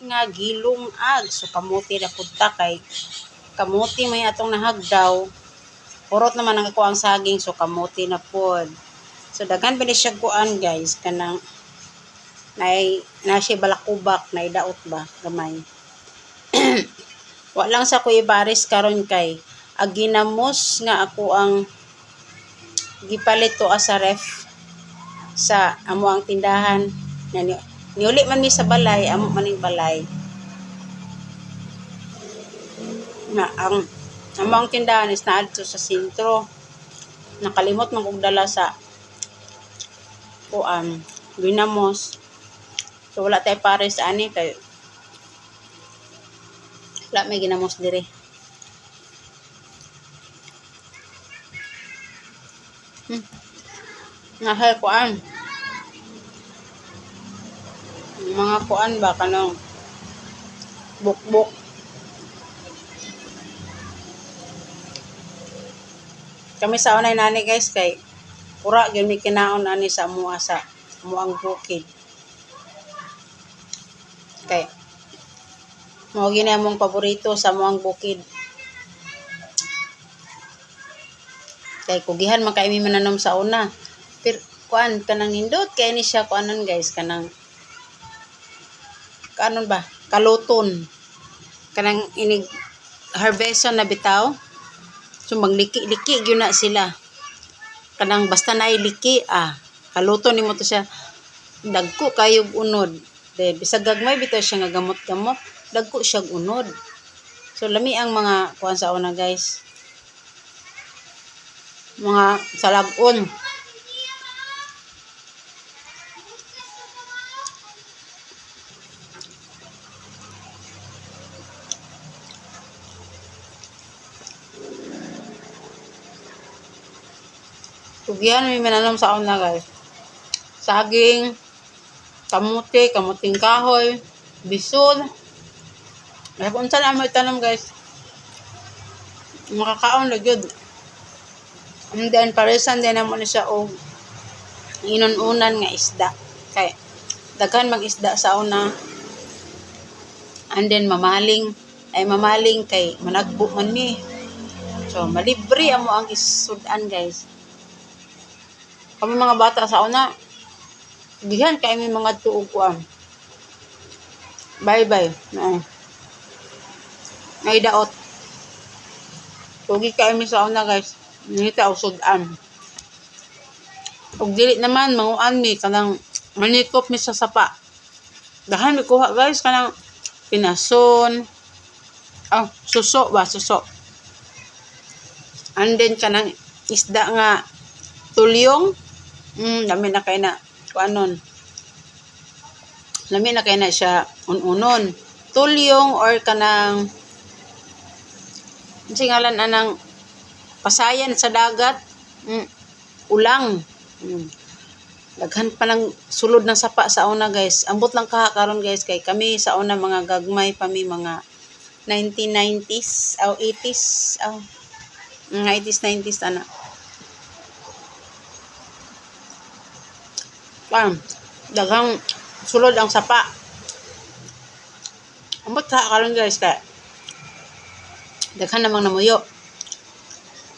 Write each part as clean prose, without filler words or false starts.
nga gilungag. So kamote na pud ta kay kamote may atong nahagdaw. Purot naman ang ako ang saging, so kamote na pod. So daghan ba ni siya kuan, guys, kanang nay na siya balakubak na daot ba gamay. Wa lang sa Kuya Baris karon kay aginamos nga ako ang gipalit to sa ref sa amo ang tindahan. Na niuli man mi sa balay, amo maning balay. Na ang amo ang tindahan is naadto sa sentro. Nakalimot man kog dala sa kuan ginamos. So wala tay pares ani kay wala may ginamos dire. Nahay kuan. Mga kuan ba kanang bukbuk. Kami sa unay nani, guys, kay pura gyud mi kinaon ani sa amoa sa amoang bukid. Kay mao gyud ni among paborito sa amoang bukid. Kay kugihan man kay mi mananom sa una. Pero kuan kanang nindot kay ni siya kuanon, guys, kanang kanon ba? Kaluton. Kanang inig harveston na bitaw. So magliki-liki gyud na sila. Kanang basta naay liki kaluton nimo to siya, dagko kayog unod. De bisag gagmay bitaw siya nga gamot-gamot, dagko siyag unod. So lami ang mga kuan sa una, guys. Mga salag-on. Tugihan may mananom sa una, guys. Saging, kamuti, kamuting kahoy, bisol. Ay kung unsa na mo itanom, guys. Makakaon na gyud. And then paresan din namo ni siya og inununan nga isda. Kay daghan mag isda sa una. And then mamaling ay mamaling kay managbo man mi. So malibre amo ang isudan, guys. Kami mga bata sa una, gihan kay mi mga tuog kuan. Bye bye. Ay. Ay daot. Tugi kay mi sa una, guys. Nangita og sudan. Og dili naman manguan mi kanang manikop mi sa sapa. Dahan mi kuha, guys, kanang pinason. Oh, suso ba, suso. And then kanang isda nga tulyong. Dami na kay na kuanon. Lami na kay na siya un-unon. Tulyong or kanang unsa ngalan anang pasayan sa dagat? Ulang. Daghan pa ng sulod ng sapa sa una, guys. Ambot lang kaha karon, guys, kay kami sa una mga gagmay pa mi mga 1990s o 80s oh, mga 80s 90s ana. Pam, daghang sulod ang sapa. Ambot kaha karon, guys, kay daghan namang namuyo.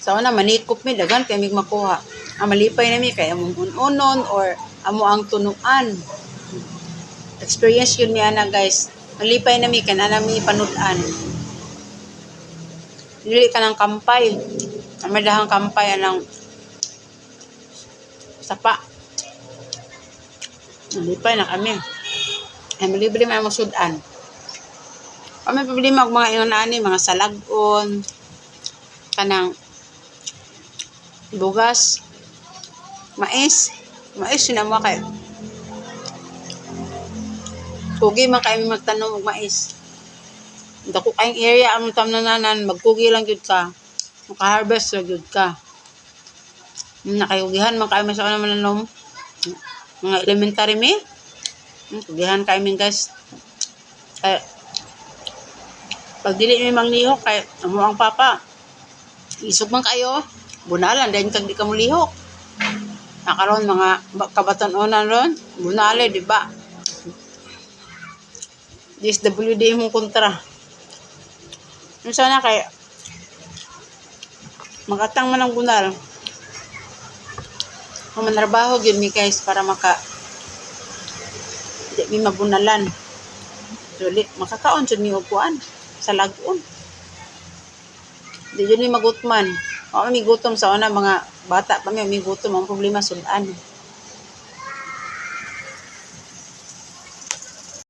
Sa una manikop mi, daghan kay mig makuha. Ang malipay na mi kay among unonon or amo ang tunuan. Experience yun mi ana, guys. Malipay na mi kay naa mi panud-an. Dili ka ng kampay. Ang madahang kampay anang sapa. Malipay na kami. Ay malibre man ang sudan. Kami problema og mga ingon ani, mga salag-on, kanang bugas, mais, mais yun ang mga kay. Kugi man kay magtanom og mais. Dako kayong area ang tamnananan, magkugi lang gyud ka. Maka-harvest ra gyud ka. Nakayugihan man kayo sa kanang mananom. Mga elementary mi. Kugihan kayo mi, guys. Kay pag dili mi manglihok kay amo ang papa. Isog man kayo, bunalan dayon kag di ka molihok. Nakaron mga kabatan-onan ron, bunale di ba? DSWD imong kontra. Unsa na kay magatang man ang bunal. Kung manrabaho gyud mi, guys, para maka di mi mabunalan. So, di, makakaon jud mi og kuan sa lag-on. Di jud mi magutman. Wa mi gutom sa una, mga bata pa mi, mi gutom ang problema sudan.